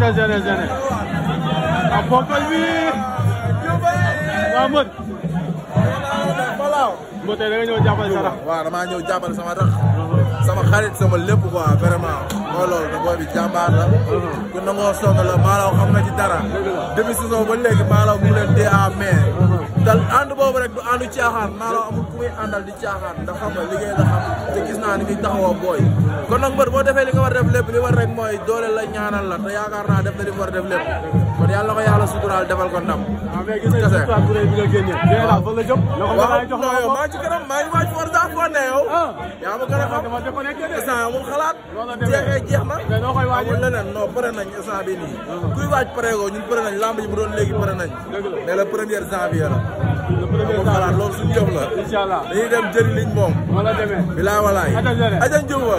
aja Zene a bokkal bi waa Mbodj Mbodj tey da nga ñëw jàppale sa rax waaw damaa ñëw jàppale sama rax sama xarit sama lépp quoi vraiment mooy loolu te booy bi jàmbaar la ku nangoo sonn la maalaw xam na ci dara depuis saison ba léegi maalaw mu leen dee à main te ànd boobu rek du àndu caaxaan maalaw amul ku muy àndal di caaxaan ndax xam nga liggéey la xam te gis naa ni muy taxawoo booy kon nag mbër boo defee li nga war def lépp li war rek mooy doole la ñaanal la te yaakaar naa def na li mu war def lépp kon yàlla na ko yàlla suturaal defal ko ndam yow maa ci kanam maa ngi waaj Forza foo ne yow yaa ma gën a xam instant amul xalaat jeexee jeex na amul leneen non pare nañ instant bi nii kuy waaj pare ko ñun pare nañ lamb ji bu doon léegi pare nañ mais le 1er janvier la amul xalaat loolu suñu jëf la dañuy dem jëri liñ moom bilaay walaay aja njuba